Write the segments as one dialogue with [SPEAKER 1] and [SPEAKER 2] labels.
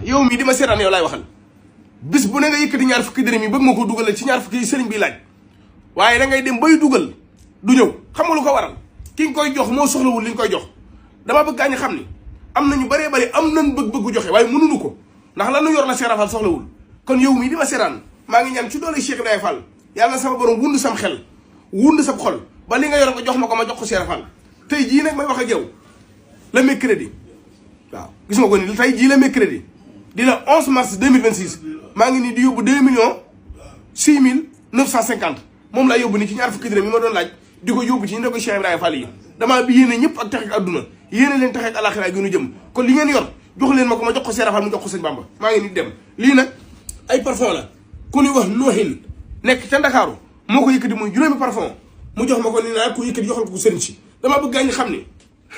[SPEAKER 1] yow mii di ma seetaan yow laay waxal bis bu ne nga yëkkati ñaar fukki dërëm yi bëgg ma ko dugalal ci ñaar fukki yi sëriñ bi laaj waaye da ngay dem bay dugal du ñëw xam nga lu ko waral ki nga koy jox moo soxlawul li nga koy jox dama bëgg gaañ xam ni am nañu bëree bëri am nañ bëgg-bëggu joxe waaye mënuñu ko ndax lan nu yor la Cheikh Fall soxlawul kon yow mii di ma seetaan maa ngi ñaan ci doole Cheikh Ibrahima Fall yàlla na sama borom wund sam xel wund sa xol ba li nga yor nga jox ma ko ma jox ko Cheikh Fall tey jii nag may wax ak yow le mercredi waaw gis nga ko ni tey jii le mercredi di la 11 mars 2026 maa ngi nii di yóbbu 2 millions 6 mille 950 moom laa yóbbu nii ci ñaar fukki dërëm yi ma doon laaj di ko yóbbu ci ñu ne ko Cheikh Ibrahima Fall yi damaa bi yéene ñëpp ak taxek adduna yéene leen taxek alaxira gi ñu jëm kon li ngeen yor jox leen ma ko ma jox ko Cheikh Fall mu jox ko sëñ Bamba maa ngi nii dem lii nag ay parfum la ku ñuy wax nooxin nekk ca Ndakaaru moo ko yëkkati muy juróomi parfum mu jox ma ko ni naa ko yëkkati joxal ko sëriñ si damaa bëgg gaa ñi xam ni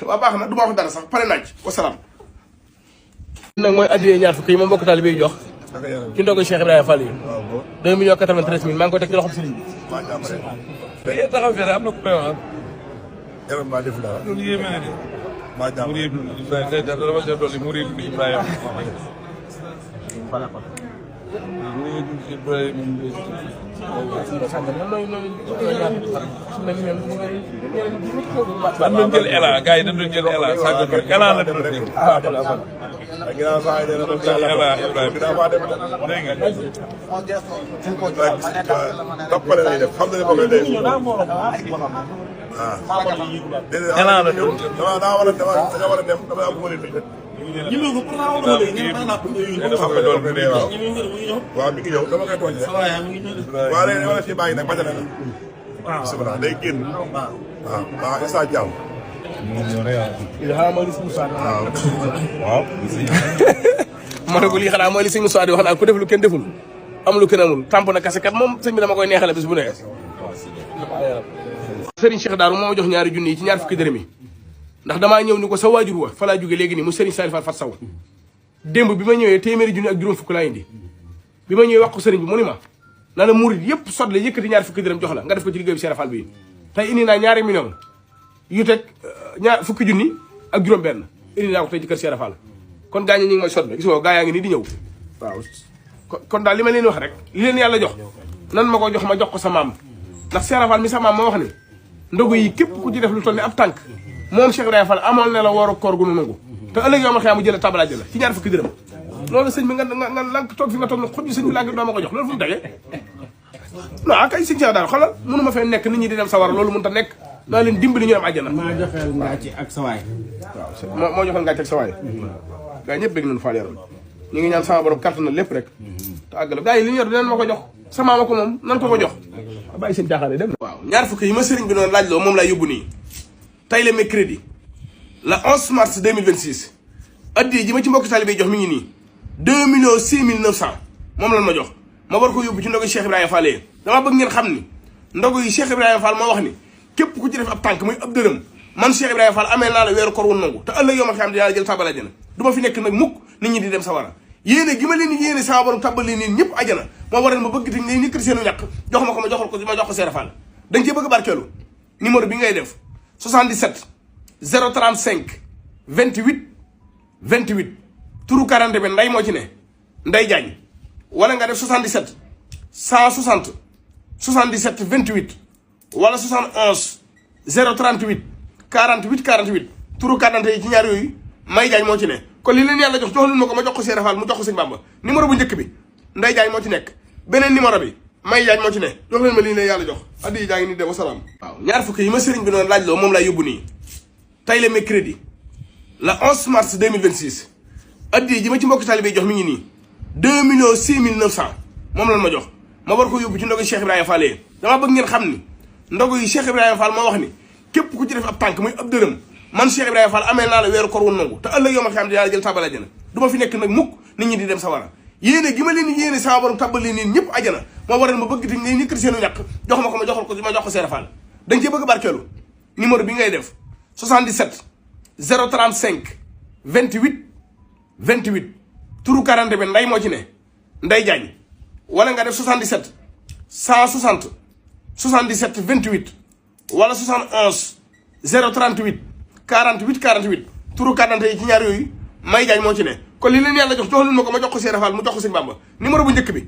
[SPEAKER 1] waa baax na du ma wax dara sax pare naaj wasalaam nag mooy addiyee ñaar fukki yi ma mbokk taalibe yi jox ci ndogu Cheikh Ibrahima Fall yi 2 millions 93 mille maa ngi koy teg ci loxoom sëriñ bi
[SPEAKER 2] taxaw fi am na ku may wax
[SPEAKER 3] yaram maa def dara
[SPEAKER 2] loolu yéeme na de
[SPEAKER 3] maa jàmm
[SPEAKER 2] Mouride Ibrahima dama see dolli Mouride Ibrahima dañ doon jël Ela gars yi dañ doon jël Ela sàgg ko Ela la dem rek
[SPEAKER 3] ginnaaw saa yi dana doon
[SPEAKER 2] Ela Ibrahima
[SPEAKER 3] ginnaaw maa dem
[SPEAKER 2] dégg nga
[SPEAKER 3] toppale lay def xam na ne ma koy def
[SPEAKER 2] Ela la dem
[SPEAKER 3] daa war a dem dama am wóor yi waaw mi ngi ñëw dama koy tooñ rek waaw léegi wala si bàyyi nag bañ a ne la bisimilah day génn waaw instant jàmm
[SPEAKER 1] waaw ma ne ko lii xanaa mooy li sëñ Moussa di wax naan ku def lu kenn deful am lu kenn amul tamp na kase kat moom sëñ bi dama koy neexale bis bu ne Serigne Cheikh Daaru moo ma jox ñaari junni yi ci ñaar fukki dërëm yi ndax damaa ñëw ni ko sa waajur wa fa laa jóge léegi nii mu Serigne Salif Fall Fat Saw démb bi ma ñëwee téeméeri junni ak juróom fukk laa indi bi ma ñëwee wax ko Serigne bi mu ni ma na la murid yëpp sotle yëkkati ñaar fukki dërëm jox la nga def ko ci liggéey bi Cheikh Fall bi tey indi naa ñaari million yu teg ñaar fukki junni ak juróom benn indi naa ko tey ci kër Cheikh Fall kon gaañ ñi ngi may sotle gis nga gaa yaa ngi nii di ñëw waaw kon daal li ma leen wax rek li leen yàlla jox nan ma ko jox ma jox ko sa maam ndax Cheikh Fall mi sa maam moo wax ni ndogu yi képp ku ci def lu toll ni ab tànk moom Cheikh Ibrahima Fall amoon na la wooru koor gu nu nangu te ëllëg yow ma xëy mu jëlee tabalaaj la ci ñaar fukki dërëm loolu sëñ bi nga lank toog fi nga toog ne xoj bi sëñ bi laa ngi doo ma ko jox loolu fu mu tege non kay sëñ Cheikh daal xoolal mënu ma fee nekk nit ñi di dem sawara loolu mënut a nekk naa leen dimbali ñu dem àjjana
[SPEAKER 4] maa joxeel ngàcc ak sawaay
[SPEAKER 1] waaw moo joxeel ngàcc ak sawaay gaa ñëpp bëgg nañu faal yaram ñu ngi ñaan sama borom kàttan na lépp rek te àggala gaa yi li ñu yor dinañ ma ko jox sama ma ko moom nan ko jox bàyyi seen caaxaane dem waaw ñaar fukki yi ma sëriñ bi noonu laaj loo moom laa yóbbu nii tey le mercredi le 11 mars 2026 addi ji ma ci mbokk taalibe jox mi ngi nii 2 millions 6 mille 900 moom lan ma jox ma war ko yóbbu ci ndogu Cheikh Ibrahima Fall yi dama bëgg ngeen xam ni ndogu yi Cheikh Ibrahima Fall moo wax ni képp ku ci def ab tànk muy ab dërëm man Cheikh Ibrahima Fall amee naa la weeru koor wu nangu te ëllëg yow ma xam dinaa la jël tabal ajana du ma fi nekk nag mukk nit ñi di dem sawara yéene gi ma leen yéene sama borom tabal leen nii ñëpp ajana moo waral ma bëgg te ngay ñëkkati seenu ñàkk jox ma ko ma jox ko Cheikh Fall dañ cee bëgg barkeelu numéro bi ngay def 77 035 28 28 turu 40 bi nday moo ci ne Nday Jaañ wala nga def 77 160 77 28 wala 71 038 48 48 turu 40 yi ci ñaar yooyu May Jaañ moo ci ne kon li leen yàlla jox leen ma ko ma jox ko Cheikh Fall mu jox ko sëñ Bamba numéro bu njëkk bi Nday Jaañ moo ci nekk beneen numéro bi May Jaañ moo ci ne jox leen ma lii leen yàlla jox addi jaa ngi nii de wasalaam waaw ñaar fukki yi ma sëriñ bi noonu laaj loo moom laa yóbbu nii tey le mercredi le 11 mars 2026 addi ji ma ci mbokk taalibe jox mi ngi nii 2 millions 6 mille 900 moom lan ma jox ma war ko yóbbu ci ndogu Cheikh Ibrahima Fall yi dama bëgg ngeen xam ni ndogu yi Cheikh Ibrahima Fall moo wax ni képp ku ci def ab tànk muy ab dërëm man Cheikh Ibrahima Fall amee naa la weeru koor wu nangu te ëllëg yow ma xam dinaa la jël tabal ajana du ma fi nekk nag mukk nit ñi di dem sawara yéene gi ma leen yéene sama borom tabal leen nii ñëpp ajana moo waral ma bëgg te ngay ñëkkati seenu ñàkk jox ma ko ma jox ko Cheikh Fall dañ cee bëgg barkeelu numéro bi ngay def 77 035 28 28 turu 40 bi nday moo ci ne Nday Jaañ wala nga def 77 160 77 28 wala 71 038 48 48 turu 40 yi ci ñaar yooyu May Jaañ moo ci ne kon li leen yàlla jox leen ma ko ma jox ko Cheikh Rafal mu jox ko sëñ Bamba numéro bu njëkk bi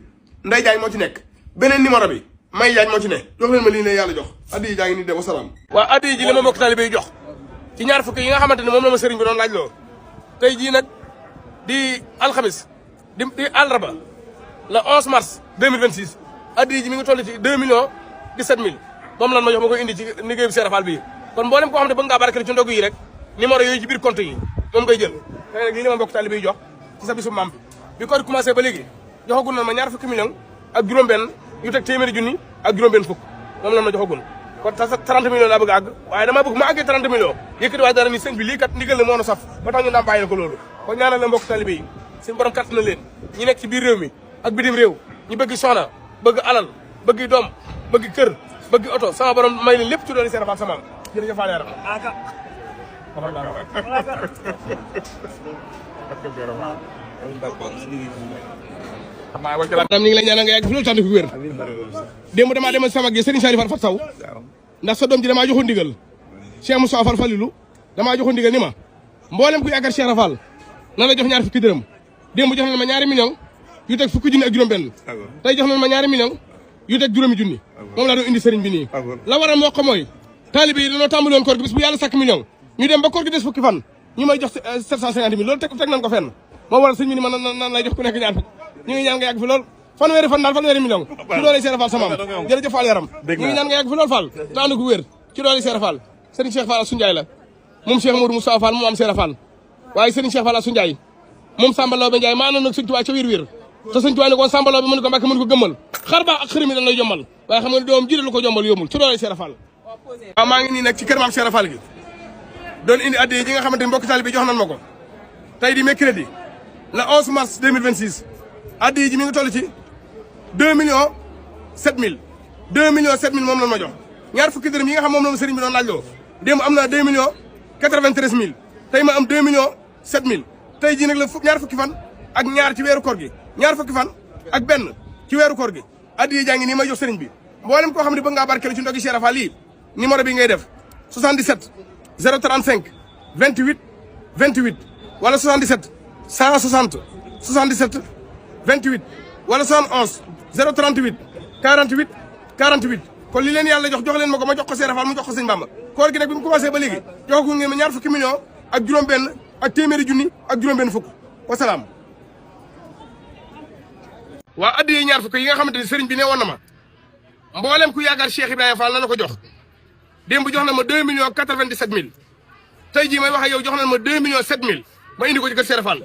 [SPEAKER 1] Ndeye Diagne moo ci nekk beneen numéro bi May Diagne moo ci ne jox leen ma lii leen yàlla jox addi jaa ngi nii de wasalaam waaw addi ji li ma mbokk taalibe yi jox ci ñaar fukki yi nga xamante ne moom la ma sëriñ bi doon laaj loo tey jii nag di alxamis di àllarba le 11 mars 2026 addi ji mi ngi toll ci 2 millions 17 mille moom lan ma jox ma koy indi ci liggéey bi Cheikh Rafal bii kon mboolem koo xam ne bëgg ngaa barkeel ci ndogu yi rek numéro yooyu ci biir compte yi moom ngay jël tey nag lii la ma mbokk taalibe yi jox ci sa bisu maam bi ko commencé ba léegi joxagul na ma ñaar fukki millions ak juróom-benn yu teg téeméeri junni ak juróom-benn fukk moom lan ma joxagul kon 30 millions laa bëgg a àgg waaye damaa bëgg ma àggee 30 millions yëkkati waaye dara ni sëñ bi lii kat ndigal la moo na saf ba tax ñu daan bàyyi na ko loolu kon ñaanal la mbokk taalibe yi suñu borom kàtt na leen ñi nekk ci biir réew mi ak bitim réew ñu bëgg soxna bëgg alal bëgg doom bëgg kër bëgg oto sama borom may leen lépp ci doon Cheikh Rafal sama jërëjëf Fall yaram ñu ngi lay ñaanal nga yàgg fi loolu tànn fi wér démb damaa demal sama gi Serigne Saliou Fat Saw ndax sa doom ji damaa joxoon ndigal Cheikh Moussa Fall Falilou damaa joxoon ndigal ni ma mboolem ku yaakaar Cheikh Rafal na la jox ñaar fukki dërëm démb jox na ma ñaari millions yu teg fukki junni ak juróom-benn tey jox na ma ñaari millions yu teg juróomi junni moom laa doon indi sëriñ bi nii la waral moo ko mooy taalibe yi dañoo tàmbali woon koor gi bis bu yàlla sakk million ñu dem ba koor gi des fukki fan ñu may jox 750 mille loolu teg nañ ko fenn moo waral sëñ bi ni ma nan lay jox ku nekk ñaar fukk ñu ngi ñaan nga yàgg fi lool fanweeri fan daal fanweeri million ci doole Cheikh Rafal samaam jërëjëf Fall yaram ñu ngi ñaan nga yàgg fi lool Fall te ànd ko wér ci doole Cheikh Rafal sëriñ Cheikh Fall Assou Ndiaye la moom Cheikh Modou Moussa Fall moom am Cheikh Rafal waaye sëriñ Cheikh Fall Assou Ndiaye moom Samba Laobé Ndiaye maa àndoon nag sëñ Tuubaa ca wir te sëñ Tuubaa ne ko Samba Laobé mënu ko Mbàkke mënu ko gëmmal xar baax ak xëri mi dañ lay jombal waaye xam nga ne doom ji lu ko jombal yombul ci doole Cheikh Rafal waaw maa ngi nii nag ci kër maam Cheikh Rafal gi doon indi addi yi nga xamante ni mbokk taalibe bi jox nañ ma ko tey di mercredi le 11 mars 2026 addi ji mi ngi toll ci 2 millions 7 mille 2 millions 7 mille moom lañ ma jox ñaar fukki dërëm yi nga xam moom la ma sëriñ bi doon laaj loo démb am naa 2 millions 93 mille tey ma am 2 millions 7 mille tey jii nag la ñaar fukki fan ak ñaar ci weeru koor gi ñaar fukki fan ak benn ci weeru koor gi addi yi jaa ngi nii may jox sëriñ bi mboolem koo xam ne bëgg ngaa barkeelu ci ndogi Cheikh Rafal lii numéro bi ngay def 77 035 28 28 wala 77 160 77 28 wala 71 038 48 48 kon li leen yàlla jox leen ma ko ma jox ko Cheikh Rafal mu jox ko sëñ Bamba koor gi nag bi mu commencé ba léegi joxagul ngeen ma ñaar fukki millions ak juróom-benn ak téeméeri junni ak juróom-benn fukk wasalaam. waa addi yi ñaar fukk yi nga xamante ni sëriñ bi ne woon na ma mboolem ku yaakaar Cheikh Ibrahima Fall na la ko jox démb jox na ma 2 millions 97 mille tey jii may wax ak yow jox na ma 2 millions 7 mille ma indi ko ci kër Cheikh Rafal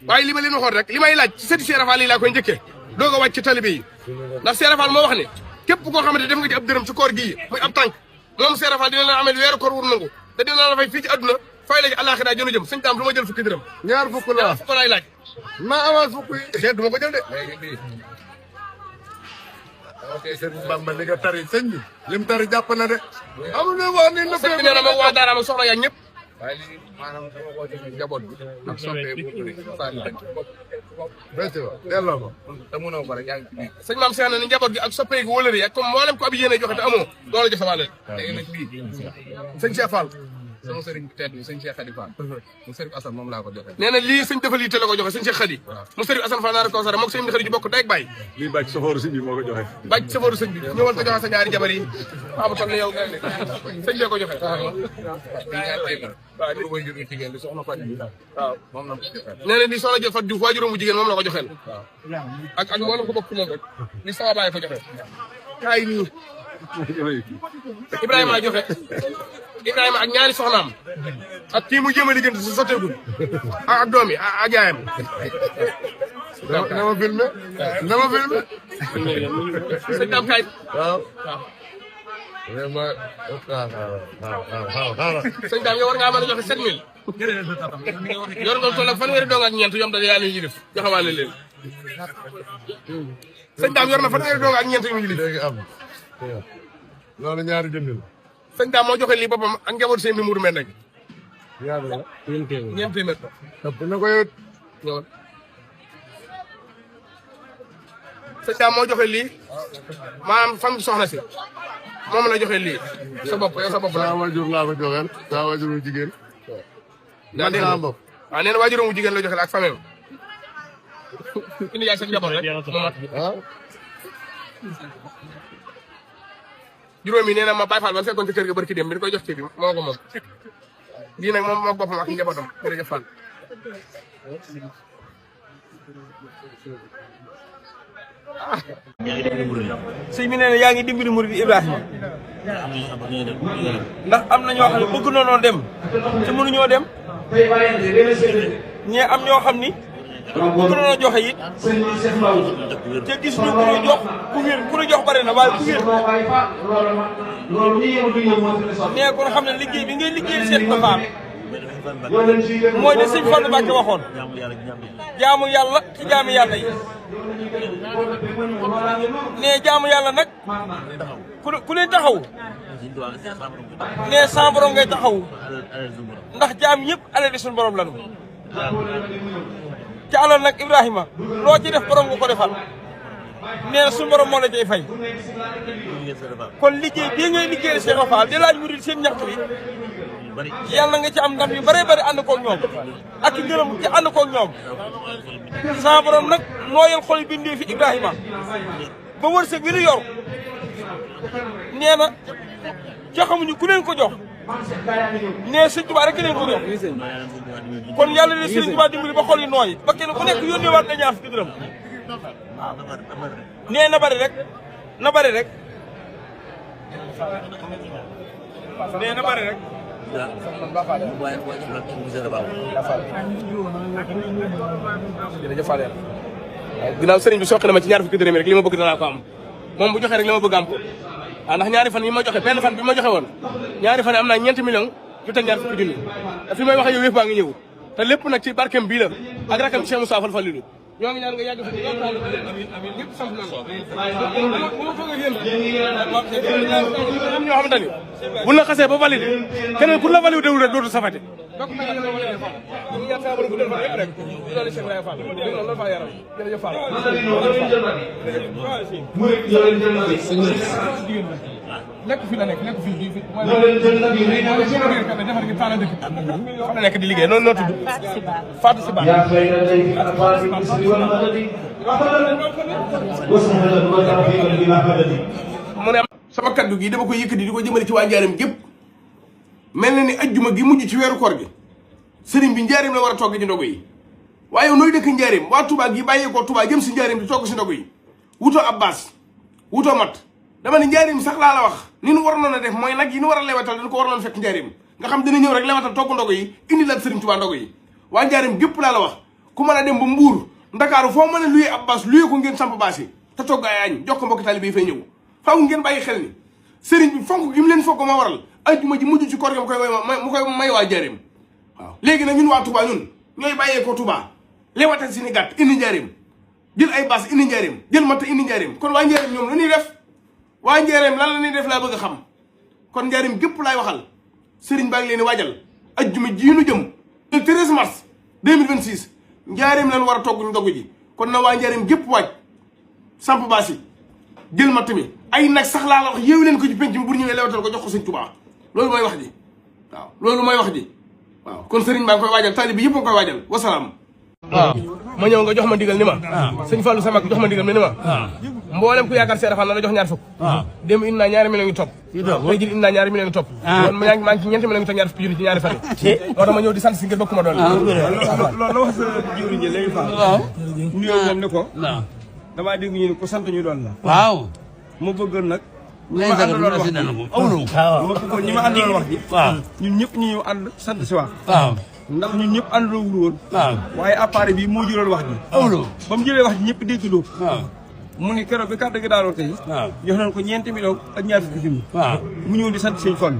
[SPEAKER 1] waaye li ma leen waxoon rek li may laaj ci sëti Cheikh Rafal yi laa koy njëkkee doog a wàcc ci talibé yi ndax Cheikh Rafal moo wax ne képp koo xamante def nga ci ab dërëm ci koor gii muy ab tànk moom Cheikh Rafal dina la amel weeru koor wur nangu te dina la fay fii ci àdduna fay la ci àllaaxira jënu jëm sëñ Daam du ma jël fukki dërëm
[SPEAKER 3] ñaar fukk la
[SPEAKER 1] fukk laay laaj
[SPEAKER 3] ma amal fukk yi
[SPEAKER 1] du ma ko jël de
[SPEAKER 3] ok sëñ Bamba li nga tari sëñ bi lim tari jàpp na de amul ne wax ni
[SPEAKER 1] sëñ bi nee na ma waa daara ma soxla yaa ñëpp
[SPEAKER 3] waaye lii maanaam dama ko ci njaboot bi ak soppee bu delloo ko te mënoo ko rek yaa ngi ci
[SPEAKER 1] sëñ maam Cheikh na ni njaboot gi ak soppee gi wëlëri ak comme mboolem ko ab yéene joxe te amoo doo la jox sama leen
[SPEAKER 3] léegi nag lii
[SPEAKER 1] sëñ Cheikh Fall
[SPEAKER 3] sama sëriñ bi tedd bi sëñ Cheikh Khady Fall mu sëriñ Assane moom laa ko joxe
[SPEAKER 1] nee na lii sëñ defal yitte la ko joxe sëñ Cheikh Khady mu sëriñ Assane Fall naara Kawsara moog sëñ Khady ji bokk day ak bàyyi
[SPEAKER 3] lii bàcc sofooru sëñ bi moo ko joxe
[SPEAKER 1] bàcc sofooru sëñ bi ñëwal te joxe sa ñaari jabar yi waaw toll ni yow sëñ bee ko joxe
[SPEAKER 3] waaw li koy juru jigéen li soxna Fatou Diouf
[SPEAKER 1] waaw
[SPEAKER 3] moom la ko joxe
[SPEAKER 1] nee na lii soxna Fatou Diouf waajuram bu jigéen moom la ko joxeel ak mboolem ko bokk ci moom rek li sama baay fa joxe kaay nii Ibrahima joxe Ibrahima ak ñaari soxnaam ak kii mu jéem a diggante si sotteegul ak doom yi ak yaayam.
[SPEAKER 3] na ma filmé na ma filmé.
[SPEAKER 1] sëñ Dame Kaye.
[SPEAKER 3] waaw.
[SPEAKER 1] vraiment sëñ Dame yow war ngaa mën a joxe 7000. yor nga toll ak fanweeri dong ak ñeent yom da yaa leen yilif joxewaale leen. sëñ Dame yor na fanweeri dong ak ñeent yu mu yilif.
[SPEAKER 3] léegi am loolu ñaari jënd la.
[SPEAKER 1] sëñ Dame moo joxe lii boppam ak njaboot seen bi muuru mel rek.
[SPEAKER 3] ñaar la.
[SPEAKER 1] ñeent téeméer.
[SPEAKER 3] ëpp na ko yow.
[SPEAKER 1] ñëwal. sëñ Dame moo joxe lii maanaam fan soxna si moom la joxe lii sa bopp yow sa bopp la.
[SPEAKER 3] saa wajur laa ko joxeel saa wajuru jigéen.
[SPEAKER 1] man de waaw nee na waajuram wu jigéen la joxe ak famille indi yaay sa njaboot rek moo mat juróomi nee na ma Baye Fall ba fekkoon ci kër ga barki dem bi di koy jox ci bi moo ko moom lii nag moom boppam ak njabootam jërëjëf Fall
[SPEAKER 2] sëñ bi nee na yaa ngi dimbali murid Ibrahima ndax am na ñoo xam ne bëgg noonoo dem te mënuñoo dem ñee am ñoo xam ni bëgg noonoo joxe it te gis ñu ku ñu jox ku ñu jox bari na waaye ku wér nee kon xam ne liggéey bi ngay liggéey seet ba faam mooy de sëñ Fallu Mbàkke waxoon jaamu yàlla ci jaamu yàlla yi nee jaamu yàlla nag ku leen taxaw nee sa borom ngay taxaw ndax jaam yëpp alal di suñu borom lanu ci alal nag Ibrahima loo ci def borom nga ko defal nee na suñu borom moo la cay fay kon liggéey bii ngay liggéey Cheikh Fall di laaj murid seen ñaxtu bi yàlla nga ci am ndam yu bëree bëri ànd koog ñoom ak i ngërëm ci ànd koog ñoom sa borom nag nooyal xol bindee fi Ibrahima ba wërsëg bi nu yor nee na ca xamuñu ku leen ko jox nee Sëñ Tuubaa rek leen ko jox kon yàlla ne Sëñ Tuubaa dimbali ba xol yi nooy ba kenn ku nekk yónnee waat na ñaar fukki dërëm nee na bari rek na bari rek nee na bari rek
[SPEAKER 1] jërëjëf Fall ginnaaw sëriñ bi soqi na ma ci ñaar fukki dërëm rek li ma bëgg danaa ko am moom bu joxee rek li ma bëgg am ko ndax ñaari fan yi ma joxe benn fan bi ma joxe woon ñaari fan am naa 9 millions yu teg ñaar fukki junni te fi may waxee yow yëpp baa ngi ñëw te lépp nag ci barkeem bii la ak rakam Cheikh Moussa Fall Fallilu ñoo ngi ñaan nga yàgg fi ñëpp sant nañ ko bu ma foog ak yéen am ñoo xamante ni bu la xasee ba validé keneen ku la validé wul rek dootu safate donc nag ñu ñaan sa borom bu del fa yëpp rek loolu Cheikh Ibrahima Fall loolu fa yaram jërëjëf Fall nekk fi la nekk fi defar gi taala dëkk fa la nekk di liggéey noonu noo tudd Fatou Siba mu ne sama kaddu gi dama koy yëkkati di ko jëmale ci waa Njaareem gépp mel na ni ajjuma gi mujj ci weeru koor gi sëriñ bi Njaareem la war a togg ci ndogu yi waaye nooy dëkk Njaareem waa Touba gi bàyyee ko Touba jëm si Njaareem di togg si ndogu yi wutoo ab baas wutoo mat dama ne Njaareem sax laa la wax ni nu waroon a def mooy nag yi nu war a lewatal dañu ko waroon fekk Njaareem nga xam dina ñëw rek lewatal togg ndogu yi indi la sëriñ Touba ndogu yi waa Njaareem gépp laa la wax ku mën a dem ba Mbuur Ndakaaru foo mën a luye ab baas luye ko ngeen samp baas yi te togg ay añ jox ko mbokki taalibe yi fay ñëw faaw ngeen bàyyi xel ni sëriñ bi fonk gi mu leen fonk moo waral ajjuma ji mujj ci koor gi mu koy may waa Njaareem waaw léegi nag ñun waa Touba ñun ñooy bàyyee ko Touba lewatal si ni gàtt indi Njaareem jël ay baas indi Njaareem jël matt indi Njaareem kon waa Njaareem ñoom lu ñuy def waa Njaareem lan la ñuy def laa bëgg a xam kon Njaareem gépp laay waxal sëriñ baa ngi leen di waajal ajjuma ji nu jëm le 13 mars 2026 Njaareem lan war a togg ñu dogg ji kon na waa Njaareem gépp waaj samp baas yi jël matt mi ay nag sax laa la wax yéewu leen ko ci penc mi bu ñëwee lewatal ko jox ko Sëñ Tuubaa loolu mooy wax ji waaw loolu mooy wax ji waaw kon sëriñ baa ngi koy waajal taalibe bi yëpp a koy waajal wasalaam waaw ma ñëw nga jox ma ndigal ni ma sëñ Fallou sama jox ma ndigal ni ma mboolem ku yaakaar Seera Fall na la jox ñaar fukk dem indi naa ñaari millions yu topp tey jii indi naa ñaari millions yu topp kon maa ngi ci ñeenti millions yu topp ñaar fukki junni ci ñaari fan yi moo tax ma ñëw di sant si ngir bokk ma doon
[SPEAKER 5] loolu la wax sa jiwriñ ji léegi Fall nuyoo moom ne ko damaa dégg ñu ne ko sant ñu doon la
[SPEAKER 6] waaw
[SPEAKER 5] mu bëggoon nag
[SPEAKER 6] ñi ma àndaloon wax ji
[SPEAKER 5] ñun ñëpp ñu ñëw ànd sant si wax
[SPEAKER 6] waaw
[SPEAKER 5] ndax ñun ñëpp àndaloo wul woon
[SPEAKER 6] waaw
[SPEAKER 5] waaye appareil bi moo jëloon wax ji ba mu jëlee wax ji ñëpp dégguloo
[SPEAKER 6] waaw
[SPEAKER 5] mu ni keroog bi kàddu gi daanoo tey jox nañ ko 9 millions ak ñaar fukki junni mu ñëw di sant sëñ Fall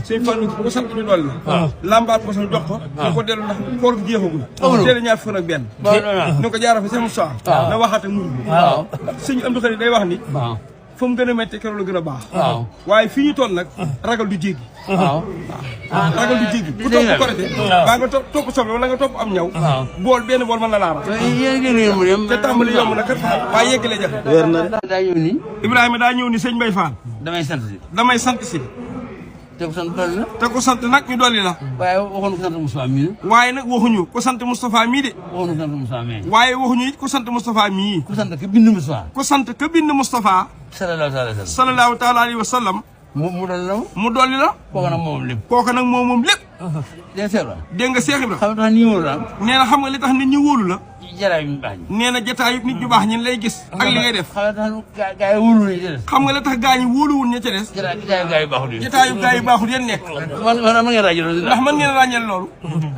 [SPEAKER 5] sëñ Fall bu ko sant ñu dool la lambaat ko suñu jox ko ñu ko dellu ndax koor gi jeexagul teel ñaar fukk ak benn ñu ko jaara fa sëñ Moussa na waxaate mu sëñ Amdou Khari day wax ni fa mu gën a métti keroog la gën a baax waaye fii ñu toll nag ragal du jéggi ragal du jéggi ku topp korité baa nga topp soble wala nga topp am ñaw bool benn bool mën na laa rax te tàmbali yomb na kat waaye yeggale jafe
[SPEAKER 6] daa ñëw ni
[SPEAKER 5] Ibrahima daa ñëw ni sëñ Mbaye Fall
[SPEAKER 6] damay sant si
[SPEAKER 5] damay sant si
[SPEAKER 4] te ko sant dolli la.
[SPEAKER 2] te ko sant nag ñu dolli la.
[SPEAKER 4] waaye waxoon ko sant Moustapha mii.
[SPEAKER 2] waaye nag waxuñu ko sant Moustapha mii de.
[SPEAKER 4] waxoon ko sant Moustapha mii.
[SPEAKER 2] waaye waxuñu it ko sant Moustapha mii.
[SPEAKER 4] ku sant ka bind Moustapha.
[SPEAKER 2] ko sant ka bind Moustapha. sallallahu taala alayhi wa sallam.
[SPEAKER 4] mu dolli la.
[SPEAKER 2] mu dolli la.
[SPEAKER 4] kooka nag moom lépp.
[SPEAKER 2] kooka nag moom lépp.
[SPEAKER 4] dégg nga
[SPEAKER 2] dégg nga Seex Ibra.
[SPEAKER 4] xam nga tax nii wóolu la.
[SPEAKER 2] nee na xam nga li tax nit ñi wóolu la.
[SPEAKER 4] jaraay yu baax ñi.
[SPEAKER 2] nee na jataay nit ñu baax ñi lay gis. ak li ngay def.
[SPEAKER 4] xam nga tax gaa yi wóolu nañu ca des.
[SPEAKER 2] xam nga la tax gaa ñi wóoluwul ña ca des.
[SPEAKER 4] jataayu gaa yu baaxul yi.
[SPEAKER 2] jataayu gaa yu baaxul yéen nekk.
[SPEAKER 4] man ngeen ràññee loolu.
[SPEAKER 2] ndax man ngeen ràññeel loolu.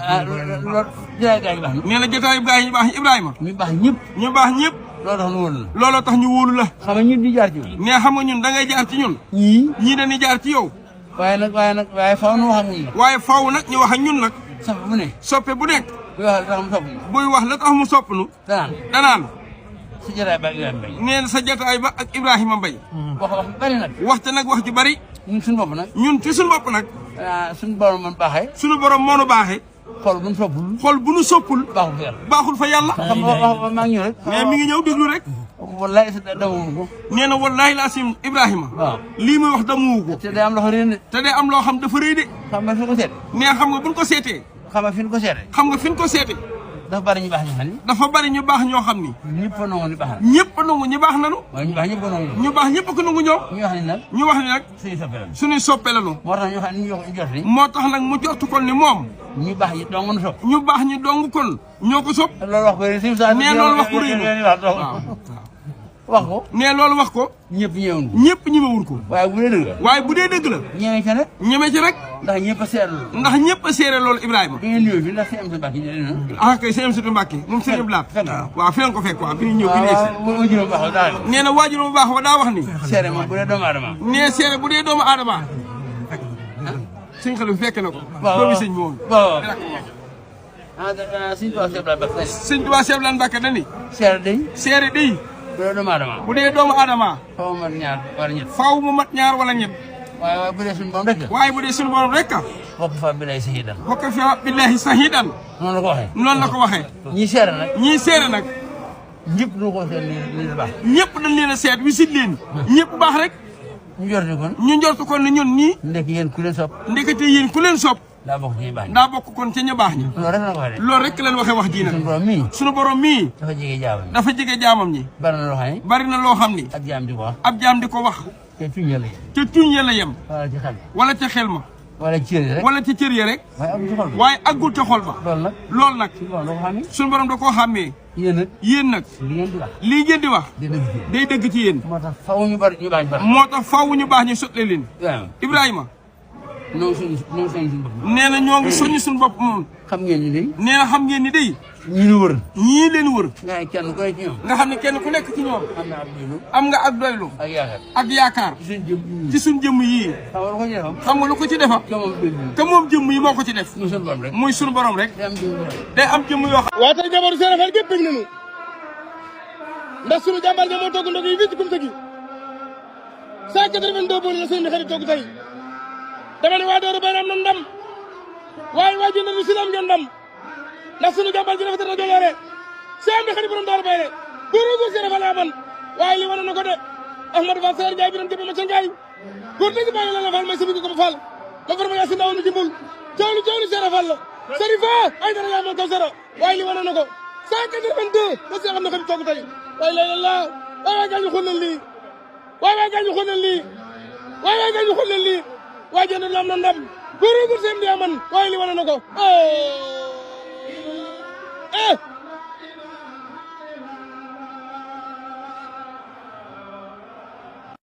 [SPEAKER 4] ah loolu jataayu gaa yu baax ñi.
[SPEAKER 2] nee na jataayu gaa yi baax ñi Ibrahima.
[SPEAKER 4] ñu baax ñëpp.
[SPEAKER 2] ñu baax ñëpp.
[SPEAKER 4] looloo tax ñu wóolu la.
[SPEAKER 2] looloo tax ñu wóolu la.
[SPEAKER 4] xam nga ñun di jaar ci ñun.
[SPEAKER 2] nee xam nga ñun da ngay jaar ci ñun. ñii dañuy jaar ci yow.
[SPEAKER 4] waaye faaw nu wax ak ñun nag.
[SPEAKER 2] waaye faaw nag ñu wax ak ñun nag.
[SPEAKER 4] soppe bu ne.
[SPEAKER 2] soppe bu nekk.
[SPEAKER 4] buy wax la tax mu sopp ñu.
[SPEAKER 2] buy wax la tax mu sopp nu. danaan.
[SPEAKER 4] sa jataay ba ak Ibrahima Mbaye.
[SPEAKER 2] nee na sa jataay ba ak Ibrahima Mbaye.
[SPEAKER 4] wax ju bari nag.
[SPEAKER 2] waxte nag wax ju bari.
[SPEAKER 4] ñun suñu bopp nag.
[SPEAKER 2] ñun ci suñu bopp nag.
[SPEAKER 4] suñu borom man baaxee.
[SPEAKER 2] suñu borom moo nu baaxee.
[SPEAKER 4] xol bu nu soppul.
[SPEAKER 2] xol bu nu soppul.
[SPEAKER 4] baaxul fa yàlla.
[SPEAKER 2] baaxul fa yàlla.
[SPEAKER 4] maa ngi ñëw rek.
[SPEAKER 2] mais mi ngi ñëw déglu rek.
[SPEAKER 4] wallahi damuwu ko.
[SPEAKER 2] nee na wallahi la asim Ibrahima.
[SPEAKER 4] waaw
[SPEAKER 2] lii muy wax damuwu ko.
[SPEAKER 4] te day am loo xam ne.
[SPEAKER 2] te day am loo xam dafa rëy de.
[SPEAKER 4] xam nga fi ko seet.
[SPEAKER 2] nee xam nga buñ ko seetee.
[SPEAKER 4] xam nga fi ñu ko seetee.
[SPEAKER 2] xam nga fi ñu ko seetee.
[SPEAKER 4] dafa bari ñu baax ñoo xam ni.
[SPEAKER 2] dafa bari ñu baax ñoo xam ni.
[SPEAKER 4] ñëpp a nangu ni baax na.
[SPEAKER 2] ñëpp a nangu ñu baax nanu.
[SPEAKER 4] waaye ñu baax ñëpp a nangu.
[SPEAKER 2] ñu baax ñëpp ko nangu ñoom.
[SPEAKER 4] ñu wax ni nag.
[SPEAKER 2] ñu wax ni nag.
[SPEAKER 4] suñuy soppe la.
[SPEAKER 2] suñuy soppe la ñu.
[SPEAKER 4] moo tax ñu xam ne ñu jot ni.
[SPEAKER 2] moo tax nag mu jot kon ni moom.
[SPEAKER 4] ñu baax ñi dong nu sopp.
[SPEAKER 2] ñu baax ñi dong kon ñoo ko sopp.
[SPEAKER 4] loolu wax ko rëy si saa.
[SPEAKER 2] nee loolu wax ko rëy
[SPEAKER 4] wax ko.
[SPEAKER 2] nee loolu wax ko.
[SPEAKER 4] ñëpp ñëwul.
[SPEAKER 2] ñëpp ñemewul ko.
[SPEAKER 4] waaye bu dee dëgg la.
[SPEAKER 2] waaye bu dee dëgg la.
[SPEAKER 4] ñeme ca rek.
[SPEAKER 2] ñeme ci rek.
[SPEAKER 4] ndax ñëpp a seetlu.
[SPEAKER 2] ndax ñëpp a seere loolu Ibrahima.
[SPEAKER 4] bi ngeen ñëw fii ndax sëñ Amsa Mbacke ñu ne
[SPEAKER 2] ah kay sëñ Amsa Mbacke moom sëñ Blaat. waaw fi nga ko fekk waaw bi ñu ñëw bi ñu egsi.
[SPEAKER 4] waajuram baax daa
[SPEAKER 2] nee na waajuram baax wa daa wax ni.
[SPEAKER 4] seere moom bu dee doomu aadama.
[SPEAKER 2] nee seere bu dee doomu aadama. sëñ xale bi fekk na ko.
[SPEAKER 4] waaw
[SPEAKER 2] doomi sëñ bi woon.
[SPEAKER 4] waaw sëñ Tuubaa Cheikh Mbacke.
[SPEAKER 2] sëñ Tuubaa Cheikh Mbacke dañuy.
[SPEAKER 4] seere day.
[SPEAKER 2] seere day.
[SPEAKER 4] bu dee doomu aadama.
[SPEAKER 2] bu dee doomu aadama.
[SPEAKER 4] faaw mu mat ñaar wala ñett.
[SPEAKER 2] faaw mu mat ñaar wala ñett.
[SPEAKER 4] waaye bu dee suñu borom rek.
[SPEAKER 2] waaye bu dee suñu borom rek a.
[SPEAKER 4] bokk fa billahi sahidan.
[SPEAKER 2] bokk fa billahi sahidan.
[SPEAKER 4] noonu la ko waxee.
[SPEAKER 2] noonu la ko waxee.
[SPEAKER 4] ñii seere nag.
[SPEAKER 2] ñii seere nag.
[SPEAKER 4] ñëpp du ko seet lii la baax.
[SPEAKER 2] ñëpp dañ leen a seet wisit leen. ñëpp baax rek.
[SPEAKER 4] ñu jorti kon.
[SPEAKER 2] ñu njortu kon ne ñun ñii.
[SPEAKER 4] ndekki yéen ku leen sopp.
[SPEAKER 2] ndekete yéen ku leen sopp.
[SPEAKER 4] daa bokk ci ñu baax ñi.
[SPEAKER 2] daa bokk kon ca ñu baax ñi.
[SPEAKER 4] loolu rek la ko waxee.
[SPEAKER 2] loolu rek lañ waxee wax ji nag.
[SPEAKER 4] suñu borom mii.
[SPEAKER 2] suñu borom mii.
[SPEAKER 4] dafa jege jaamam ñi.
[SPEAKER 2] dafa jege jaamam ñi.
[SPEAKER 4] bari na loo xam ne.
[SPEAKER 2] bari na loo xam ni.
[SPEAKER 4] ab jaam di ko wax.
[SPEAKER 2] ab jaam di ko wax.
[SPEAKER 4] te tuñ yàlla yem.
[SPEAKER 2] te tuñ ya la yem.
[SPEAKER 4] wala ci xel.
[SPEAKER 2] wala ca xel ma.
[SPEAKER 4] wala ci cër yi rek.
[SPEAKER 2] wala ca cër ya rek.
[SPEAKER 4] waaye am ci xol ba.
[SPEAKER 2] waaye aggul ca xol ba.
[SPEAKER 4] loolu nag.
[SPEAKER 2] loolu nag.
[SPEAKER 4] suñu borom da ko xam ne.
[SPEAKER 2] suñu borom da koo xàmmee.
[SPEAKER 4] yéen nag.
[SPEAKER 2] yéen nag.
[SPEAKER 4] li ngeen di wax.
[SPEAKER 2] lii ngeen di wax.
[SPEAKER 4] day dëgg ci yéen.
[SPEAKER 2] day dëgg ci yéen.
[SPEAKER 4] moo tax faaw ñu bari ñu baax ñu baax.
[SPEAKER 2] moo tax faaw ñu baax ñu sotle leen. Ibrahima.
[SPEAKER 4] ñoo ngi suñu bopp.
[SPEAKER 2] nee na ñoo ngi soññ suñu bopp moom.
[SPEAKER 4] xam ngeen ni day.
[SPEAKER 2] nee na xam ngeen ni day.
[SPEAKER 4] ñii ñu wër.
[SPEAKER 2] ñii leen wër.
[SPEAKER 4] nga xam kenn ku nekk ci ñoom.
[SPEAKER 2] nga xam ne kenn ku nekk ci ñoom.
[SPEAKER 4] am na ab doylu.
[SPEAKER 2] am nga ak doylu.
[SPEAKER 4] ak yaakaar.
[SPEAKER 2] ak yaakaar. ci suñ jëmm yii. xam nga lu ko ci defam. te moom jëmm yi moo ko ci def. muy suñu borom rek. day am jëmm yoo xam.
[SPEAKER 1] waaye tey jabaru Serigne Fall gépp bëgg nañu ndax sunu jàmbaar ja moo togg ndog yi fii ci Koumta gi 182 boole la seen i xarit togg tey dama ne waa Dóor bay am na ndam waaye waa ji nañu si am ngeen ndam ndax sunu jàmbaar ji rafet na joloore si am di xarit borom Dóor bay de góor Serigne Fall aman waaye li wane na ko de Ahmadou Fall Seer Njaay bi doon jëme ma ca Njaay góor dëgg bàyyi la Fall may sa ko Fall ma farma yaa si ndaw nu dimbul cawlu Serigne Fall la Serigne ay dara yaa man kaw sara waaye li wane na ko 182 ba si xam ne xarit togg tey waaye léeg-léeg laa waay gaañu xool leen lii waay gaañu xool leen lii waay gaañu xool leen lii waay jënd am na ndam góor seen di aman waaye li wane na ko